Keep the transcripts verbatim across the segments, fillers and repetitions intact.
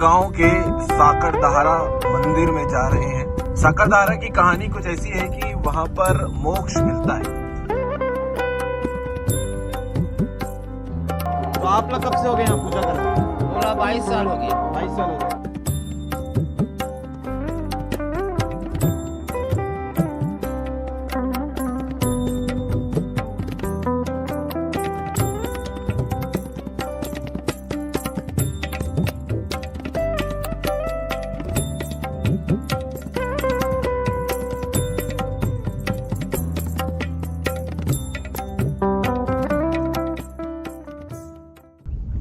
गांव के साकरदहारा मंदिर में जा रहे हैं। साकरदहारा की कहानी कुछ ऐसी है कि वहां पर मोक्ष मिलता है। तो आप लोग कब से हो गए यहाँ पूजा करते? पूरा बाईस साल हो गया। बाईस साल हो गए।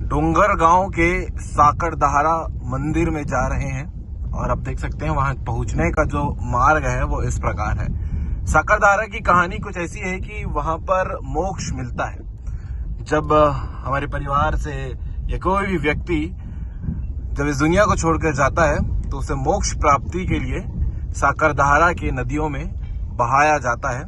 डोंगर गांव के साकरदहारा मंदिर में जा रहे हैं और आप देख सकते हैं वहां पहुंचने का जो मार्ग है वो इस प्रकार है। साकरदहारा की कहानी कुछ ऐसी है कि वहां पर मोक्ष मिलता है। जब हमारे परिवार से या कोई भी व्यक्ति जब इस दुनिया को छोड़कर जाता है तो उसे मोक्ष प्राप्ति के लिए साकरदहारा के नदियों में बहाया जाता है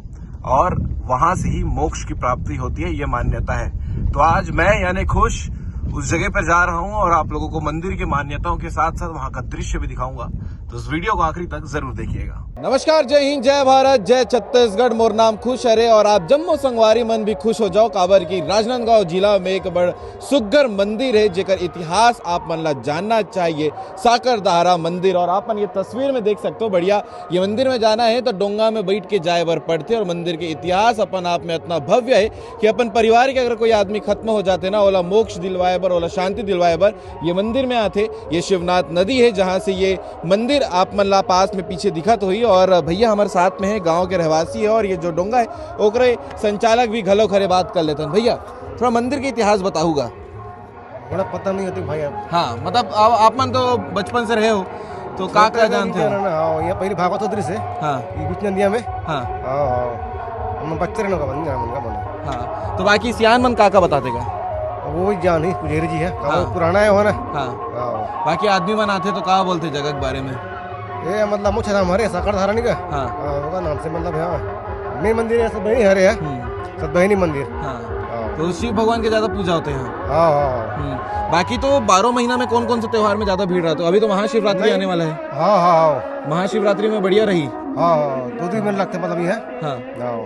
और वहां से ही मोक्ष की प्राप्ति होती है, ये मान्यता है। तो आज मैं यानी खुश उस जगह पर जा रहा हूँ और आप लोगों को मंदिर की मान्यताओं के साथ साथ वहां का दृश्य भी दिखाऊंगा। तो इस वीडियो को आखिरी तक जरूर देखिएगा। नमस्कार, जय हिंद, जय भारत, जय छत्तीसगढ़। मोर नाम खुश हरे और आप जम्मो संगवारी मन भी खुश हो जाओ, काबर की राजनांदगांव जिला में एक बड़ सुग्घर मंदिर है जेकर इतिहास आप मन ला जानना चाहिए, साकरदहारा मंदिर। और आप मन ये तस्वीर में देख सकते हो, बढ़िया ये मंदिर में जाना है तो डोंगा में बैठ के जाए बर पड़थे और मंदिर के इतिहास अपन आप में इतना भव्य है कि अपन परिवार के अगर कोई आदमी खत्म हो जाथे ना, ओला मोक्ष दिलवाए बर, ओला शांति दिलवाए बर ये मंदिर में आथे। ये शिवनाथ नदी है जहाँ से ये मंदिर आप मन ला पास में पीछे दिखत होही। और भैया हमारे साथ में है, गांव के रहवासी है और ये जो डोंगा है ओकरे संचालक भी घलो खरे बात कर लेथन। भैया थोड़ा मंदिर के इतिहास बताहूगा। बड़ा पता नहीं होती भाई अब। हाँ, मतलब अब आप मन तो बचपन से रहे हो तो का छोटे का से जानते हो? रहना, हाँ, ये पहली भागवत होती से। हाँ। ये बीच नदिया में। हाँ। हाँ, हाँ। हम बच्चे रहने का बन, जाना मन का बना। हाँ, तो बाकी सियान मन का का बताथे का? अब वो ही जान ही पुजारी जी है, हाँ। पुराना है वो ना। हाँ। हाँ। बाकी आदमी मन आथे तो का बोलथे जगह के बारे में? ये मतलब मुझे नाम हरे साकरदहारा नहीं का। हाँ। हाँ, होगा नाम से मतलब है। मेन मंदिर है सब वही हरे है। हम्म। सतबहिनी मंदिर। हाँ। हाँ। तो शिव भगवान के ज्यादा पूजा होथे यहाँ। हाँ, हाँ, हाँ। हम्म। बाकी तो बारह महीना में कौन कौन से त्योहार में ज्यादा भीड़ रहथे? अभी तो महाशिवरात्रि नहीं। आने वाला है। हाँ, हाँ, हाँ। महाशिवरात्रि में बढ़िया रही। हाँ, हाँ, दो दिन मेला लगथे मतलब ये है। हाँ। हाँ।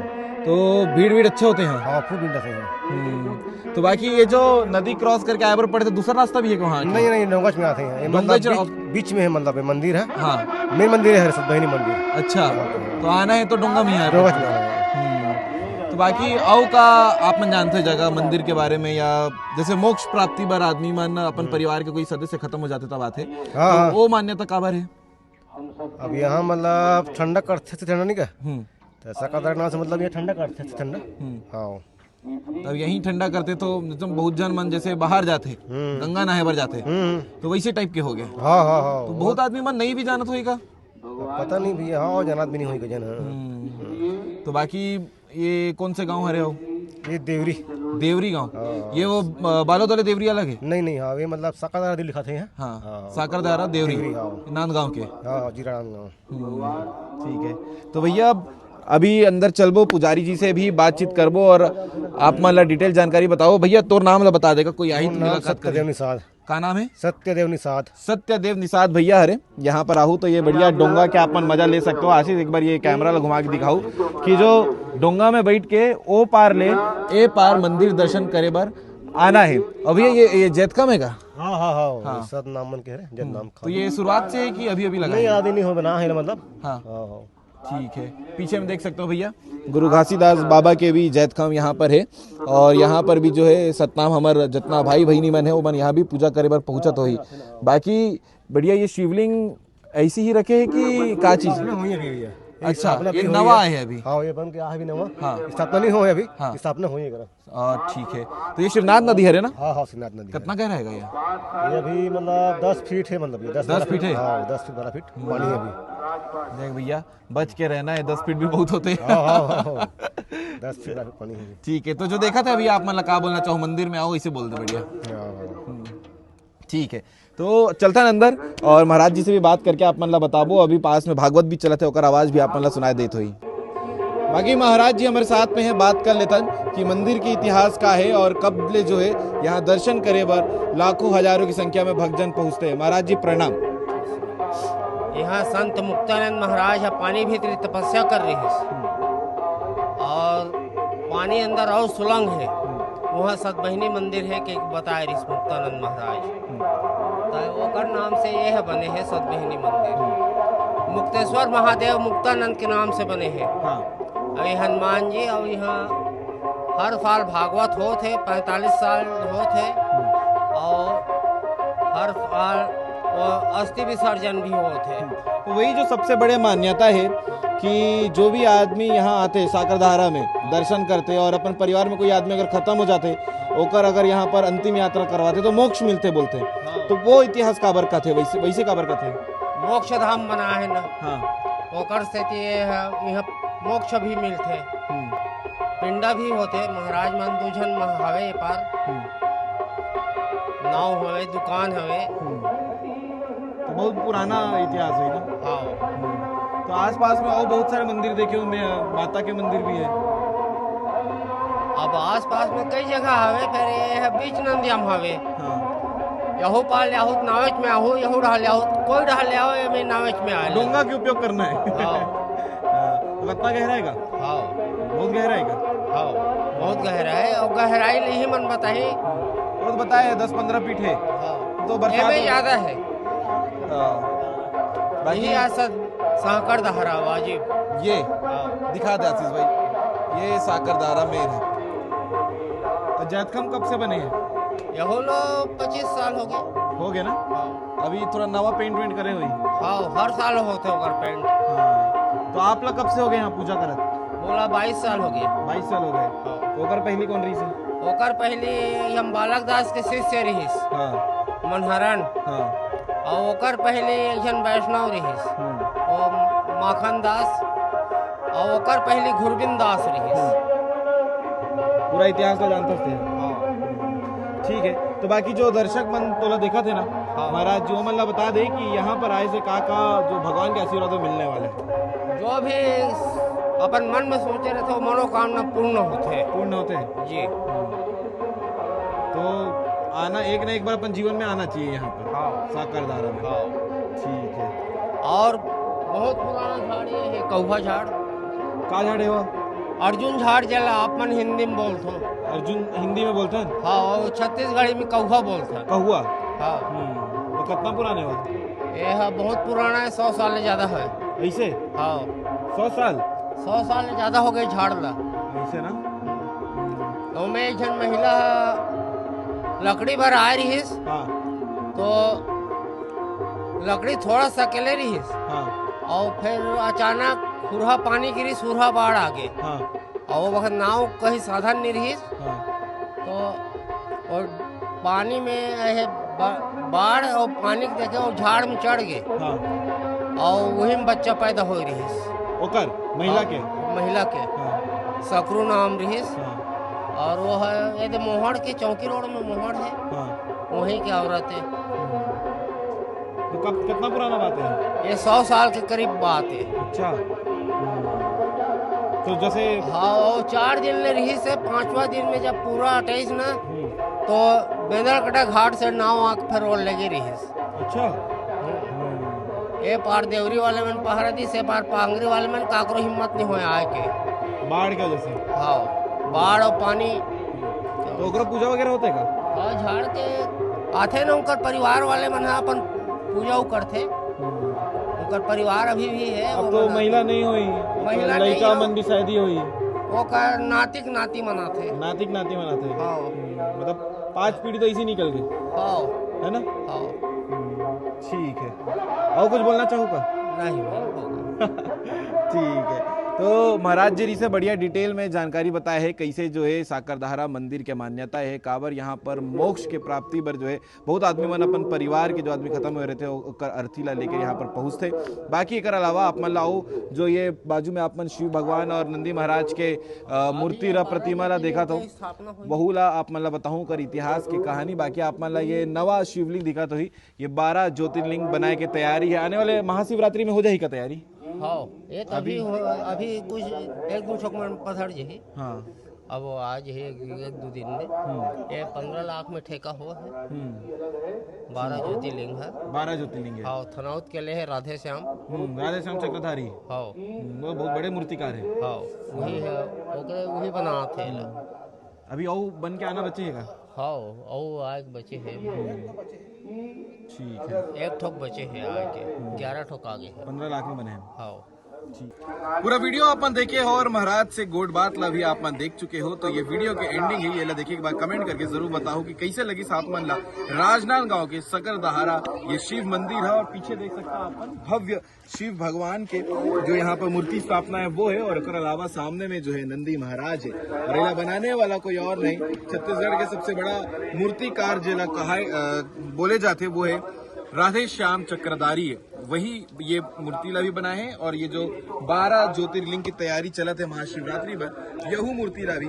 तो भीड़ भीड़ अच्छे होथे यहाँ। हाँ, खूब भीड़ रहथे यहाँ। हम्म। तो बाकी ये जो नदी cross करके आए बर पड़थे, दूसरा रास्ता भी है वहाँ के? नहीं, नहीं, डोंगच में आथे हैं। ये डोंगच मतलब और बीच, बीच में है, मतलब ये मंदिर है। हाँ। मेन मंदिर है सतबहिनी मंदिर। अच्छा, तो आना है तो डोंगा में ही आए डोंगच में आना है। हम्म। तो बाकी अउ का आप मन जानते जगह मंदिर के बारे में, या जैसे मोक्ष प्राप्ति बर आदमी मन अपन हम्म। परिवार के कोई सदस्य खत्म हो जाथे तब आथे, हाँ, तो हाँ। वो मान्यता काबर है? अब यहाँ मतलब ठंडा करथे से ठंडा नहीं का? हम्म। तो ऐसा का नाम से मतलब ये ठंडा करथे से ठंडा। हम्म। हाँ। तब यहीं ठंडा करथे तो मतलब बहुत जन मन जैसे बाहर जाथे, हम्म। गंगा नहाए बर जाथे, हम्म। तो वैसे type के हो गए। हाँ, हाँ, हाँ। तो बहुत आदमी मन नहीं भी जानत होही का? पता नहीं भैया, हाँ, जानत भी नहीं होही का जन, हाँ। हम्म। तो बाकी ये कौन से गांव हरे हो? ये देवरी। देवरी गांव। हाँ। ये वो, अ, बालोद वाले देवरी अलग है? नहीं, नहीं, हाँ, ये मतलब साकरदहारा दिल लिखा थे यहाँ। हाँ, हाँ। साकरदहारा देवरी, देवरी, हाँ। नांदगांव के। हाँ, जीरा नांदगांव। हम्म, ठीक है। तो भैया, अब अभी अंदर चलबो, पुजारी जी से भी बातचीत करबो और आप मन ला detail जानकारी बताओ। भैया, तोर नाम ला बता देगा, कोई आही मोर तो नाम मुलाकात करे। सत्यदेव निषाद। का नाम है? सत्यदेव निषाद। सत्यदेव निषाद भैया हरे, यहाँ पर आहू तो ये बढ़िया डोंगा के आप मन मजा ले सकते हो। आशीष, एक बार ये camera ला घुमा के दिखाओ कि जो डोंगा में बैठ के ओ पार ले ए पार मंदिर दर्शन करे बर आना है। अभी ये, ये जैतखाम है का? हाँ, हाँ, हाँ, हाँ। सतनाम मन के हरे, जतनाम तो खाली। ये शुरुआत से है कि अभी अभी लगा नहीं, है? आदि नहीं हो बना है मतलब। हाँ। हाँ, हाँ। ठीक है, पीछे में देख सकते हो भैया, गुरु घासीदास बाबा के भी जैतखाम यहाँ पर है और यहाँ पर भी जो है सतनाम हमर जितना भाई बहिनी मन है वो मन यहाँ भी पूजा करे बर पहुँचत होही। बाकी बढ़िया, ये शिवलिंग ऐसी ही रखे है कि का चीज? स्थापना हुई है भैया। ये अच्छा, स्थापना ये भी हुई नवा है। आए है अभी? हाँ, ये बन के आ भी नवा। हाँ। स्थापना नहीं हुई अभी, हाँ। स्थापना हुई है करा। आ, ठीक है, तो ये शिवनाथ नदी हरे ना? हाँ, हाँ, शिवनाथ नदी है। कितना गहरा है ये? ये अभी मतलब दस फीट है, मतलब ये दस दस बारह फीट है? हाँ, दस फीट बारह फीट पानी है अभी। देख भैया, बच के रहना है, दस फीट भी बहुत होते हैं। हाँ, हाँ, हाँ, हाँ। दस फीट बारह फीट पानी है अभी। ठीक है, तो जो देखा था अभी, आप मन ला का बोलना चाहो, मंदिर में आओ, इसे बोल दे बढ़िया। हाँ, हाँ। हम्म। ठीक है, तो चलथन अंदर और महाराज जी से भी बात करके आप मन ला बताबो। अभी पास में भागवत भी चलत है, ओकर आवाज भी आप मन ला सुनाई देत होही। बाकी महाराज जी हमारे साथ में है, बात कर लेथन कि मंदिर के इतिहास का है और कब ले जो है यहाँ दर्शन करे बर लाखों हजारों की संख्या में भक्तजन पहुँचते हैं। महाराज जी, प्रणाम। यहाँ संत मुक्तानंद महाराज ह पानी भीतरी तपस्या कर रहे हैं और पानी अंदर और सुलंग है। वहाँ सतबहिनी मंदिर है कि बताए रहिस मुक्तानंद महाराज, तो ओकर नाम से यह बने है सतबहिनी मंदिर। मुक्तेश्वर महादेव मुक्तानंद के नाम से बने हैं। हाँ। अभी हनुमान जी और यहाँ हर साल भागवत होत है, पैंतालीस साल होत है और हर साल वो अस्थि विसर्जन भी होत है। तो वही जो सबसे बड़े मान्यता है कि जो भी आदमी यहाँ आते साकरधारा में दर्शन करते और अपन परिवार में कोई आदमी अगर खत्म हो जाते, ओकर अगर यहाँ पर अंतिम यात्रा करवाते तो मोक्ष मिलते बोलते हैं। हाँ। तो वो इतिहास काबर कथे, वैसे वैसे काबर कथे? मोक्ष धाम बना है ना, हाँ। ओकर सेती ये है, यहाँ मोक्ष भी मिलथे। हम्म, पिंडा भी होथे, महाराज मन दू झन म हवे ए पार, हम्म, नाव हवे, दुकान हवे। हम्म। तो बहुत पुराना इतिहास है ना। हाँ। हम्म। तो आसपास में और बहुत सारे मंदिर देखे हूँ मैं, माता के मंदिर भी है। अब आसपास में कई जगह हवे, फिर ये है बीच नंदिया म हवे। हाँ। यहू पार ले आहू त नावेच में आहू, यहू डहर ले आहू त कोई डहर ले आओ, ये में नावेच में आए। डोंगा के उपयोग करना है। हाँ। हाँ। तो कितना गहरा है का? हाँ। बहुत गहरा है का? हाँ, बहुत गहरा है और गहराई नहीं मन बताही। वो तो बताए दस पन्द्रह फीट है। हाँ। तो बरसात एमे में ज्यादा है। हाँ। बाकी यही आसत सांकड़ दहरा वाजिब। ये हाँ। दिखा दे आशीष भाई, ये साकरधारा मेन है। और जैतखाम कब से बने हैं? यहो लो पच्चीस साल हो गए। हो गए ना? हाँ। अभी थोड़ा नवा पेंट वेंट करे हुई। हाँ, हर साल होते ओकर पेंट। हाँ। तो आप लोग कब से हो गए यहाँ पूजा करत? बोला बाईस साल हो गए। बाईस साल हो गए। हाँ। ओकर पहली कौन रही से? ओकर पहली हम बालक दास के शिष्य रहिस, हाँ। मनहरन। हाँ। और ओकर पहले एक जन वैष्णव रहिस, हम्म। वो माखन दास, और ओकर पहले गुरबिंद दास रहिस। पूरा इतिहास तो जानते थे। हाँ। ठीक है, तो बाकी जो दर्शक मन तोला देखा थे ना, हाँ। महाराज जी, वो मन ला बता दे कि यहाँ पर आए से का का जो भगवान के आशीर्वाद में मिलने वाले हैं। जो भी अपन मन में सोचे रहते, वो मनोकामना पूर्ण होते। पूर्ण होते हैं। जी। तो आना, एक ना एक बार अपन जीवन में आना चाहिए यहाँ पर, हाँ। साकरधारा में। हाँ। ठीक है। और बहुत पुराना झाड़ ये है, कौहा झाड़। का झाड़ है वो? अर्जुन झाड़, जेला आप मन हिंदी में बोलथो। अर्जुन हिंदी में बोलते हैं। हाँ, और छत्तीसगढ़ी में कौहा बोलथन। कहुआ। हाँ। हम्म, तो कितना पुराने हो? ये है बहुत पुराना है, सौ साल से ज्यादा है। ऐसे? हाँ। सौ साल? सौ साल से ज्यादा हो गए झाड़ ला। ऐसे ना? तो मैं एक जन महिला लकड़ी बर आए रहिस, हाँ। तो लकड़ी थोड़ा सा अकेले रहिस, हाँ। और फिर अचानक हुरहा पानी गिरी, हुरहा बाढ़ आ गए, हाँ। और वो वक्त नाव कहीं साधन नहीं रहिस, हाँ। तो और पानी में ये बा-, बाढ़ और पानी के देखे वो झाड़ में चढ़ गए, हाँ। और वही में बच्चा पैदा हो रहिस। ओकर महिला के? महिला के। हाँ। सकरू नाम रहिस। हाँ। और वो है ये तो मोहड़ के, चौकी रोड में मोहड़ है, हाँ। वहीं के औरत है। तो कब, कितना पुराना बात है? ये सौ साल के करीब बात है। अच्छा। तो जैसे हाँ, वो चार दिन ले रहिस, पांचवा दिन में जब पूरा अटैच ना, हम्म, तो बेंदरकटा घाट से नाव आके फिर वो लगे रहिस। अच्छा। हम्म, ये पार देवरी वाले मन पहरा दिस, ये पार पांगरी वाले मन काकरो हिम्मत नहीं होए आए के। बाढ़ की वजह से। हाँ, बाढ़ और पानी। तो ओकरा पूजा वगैरह होते का? हाँ, झाड़ के आथे ना, उनकर परिवार वाले मन ह अपन पूजा उ करथे, उनकर परिवार अभी भी है। अब वो तो मन ह- महिला नहीं हुई, महिला नहीं लड़का हो। मन भी शादी हुई। ओकर नातिक नाती मनाथे। नातिक नाती मनाते हैं। हाँ। हम्म, मतलब पांच पीढ़ी तो इसी निकल गई, हाँ। है ना? हाँ। ठीक है, और कुछ बोलना चाहूँगा? नहीं, नहीं होगा। ठीक है, तो महाराज जी से बढ़िया डिटेल में जानकारी बताए है, कैसे जो है साकरधारा मंदिर के मान्यता है, काबर यहाँ पर मोक्ष के प्राप्ति बर जो है बहुत आदमी मन अपन परिवार के जो आदमी खत्म हुए रहते हैं, ओकर अर्थी ला लेके यहाँ पर पहुँचते। बाकी एकर अलावा आप मन ला अउ जो ये बाजू में आप मन शिव भगवान और नंदी महाराज के, अ, मूर्ति ला, प्रतिमा ला देखा तो वहू ला आप मन ला बताहूँ कर इतिहास के कहानी। बाकी आप मन ला ये नवा शिवलिंग दिखा तो ही, ये बारह ज्योतिर्लिंग बनाए के तैयारी है। आने वाले महाशिवरात्रि में हो जाही का तैयारी? हाँ, ये तो अभी अभी हो, अभी कुछ एक दो ठोक में पसर जाही। हाँ। अब वो आज ही एक, एक दो दिन में हम्म। ये पंद्रह लाख में ठेका हुआ है। हम्म। बारह ज्योतिर्लिंग है। बारह ज्योतिर्लिंग है। हाँ, थनौत के लिए है राधे श्याम। हम्म, राधे श्याम चक्रधारी। हाँ। हम्म, वो बहुत बड़े मूर्तिकार है। हाँ, वही है, ओकरे वही बनाते हैं ला। अभी अउ बन के आना बचे है का? हाँ, अउ आए के बचे है। ठीक है। एक ठोक बचे है आए के, ग्यारह ठोक आगे है। पंद्रह लाख में बने हैं। हाँ। ठीक। पूरा वीडियो अपन देखे हो और महाराज से गोठ बात ला भी अपन देख चुके हो, तो ये वीडियो के एंडिंग है, ये ला देखे के बाद कमेंट करके जरूर बताओ कि कैसे लगिस आप मन ला राजनांदगांव के सकरदहारा ये शिव मंदिर है। और पीछे देख सकता है अपन भव्य शिव भगवान के जो यहाँ पर मूर्ति स्थापना है वो है, और ओकर अलावा सामने में जो है नंदी महाराज है। और एला बनाने वाला कोई और नहीं, छत्तीसगढ़ के सबसे बड़ा मूर्तिकार जेला कहा, अ, बोले जाते वो है राधे श्याम चक्रधारी है, वही ये मूर्ति ला भी बनाए है। और ये जो बारह ज्योतिर्लिंग की तैयारी चलत है महाशिवरात्रि बर, यहू मूर्ति ला भी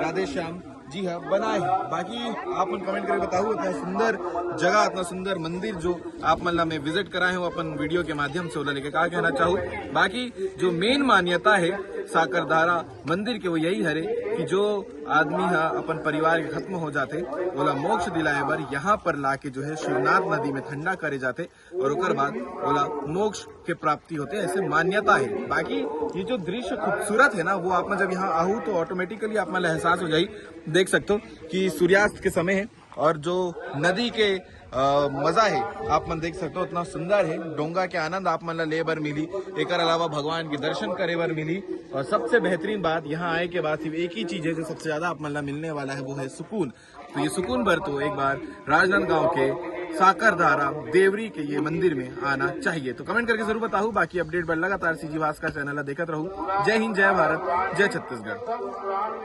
राधे श्याम जी हाँ बनाए है। बाकी आप मन कमेंट करके बताओ, इतना सुंदर जगह, इतना सुंदर मंदिर जो आप मन ला मैं विजिट कराए हूँ अपन वीडियो के माध्यम से, ओला लेके का कहना चाहूँ। बाकी जो मेन मान्यता है साकरधारा मंदिर के, वो यही हरे कि जो आदमी हा अपन परिवार के खत्म हो जाते, ओला मोक्ष दिलाए बर यहाँ पर लाके जो है शिवनाथ नदी में ठंडा करे जाते और ओकर बाद ओला मोक्ष के प्राप्ति होते, ऐसे मान्यता है। बाकी ये जो दृश्य खूबसूरत है ना, वो आप मन जब यहाँ आहू तो ऑटोमेटिकली आप मन ला एहसास हो जाई। देख सकते हो कि सूर्यास्त के समय है और जो नदी के अ, मजा है आप मन देख सकते हो, उतना सुंदर है। डोंगा के आनंद आप मन ला ले बर मिली, एकर अलावा भगवान के दर्शन करे बर मिली। और सबसे बेहतरीन बात, यहाँ आए के बाद सिर्फ एक ही चीज है जो सबसे ज्यादा आप मन ला मिलने वाला है, वो है सुकून। तो ये सुकून बर तो एक बार राजनांदगांव के साकरधारा देवरी के ये मंदिर में आना चाहिए। तो कमेंट करके जरूर बताओ, बाकी अपडेट बर लगातार सीजी भास्कर चैनल ला देखत रहू। जय हिंद, जय भारत, जय छत्तीसगढ़।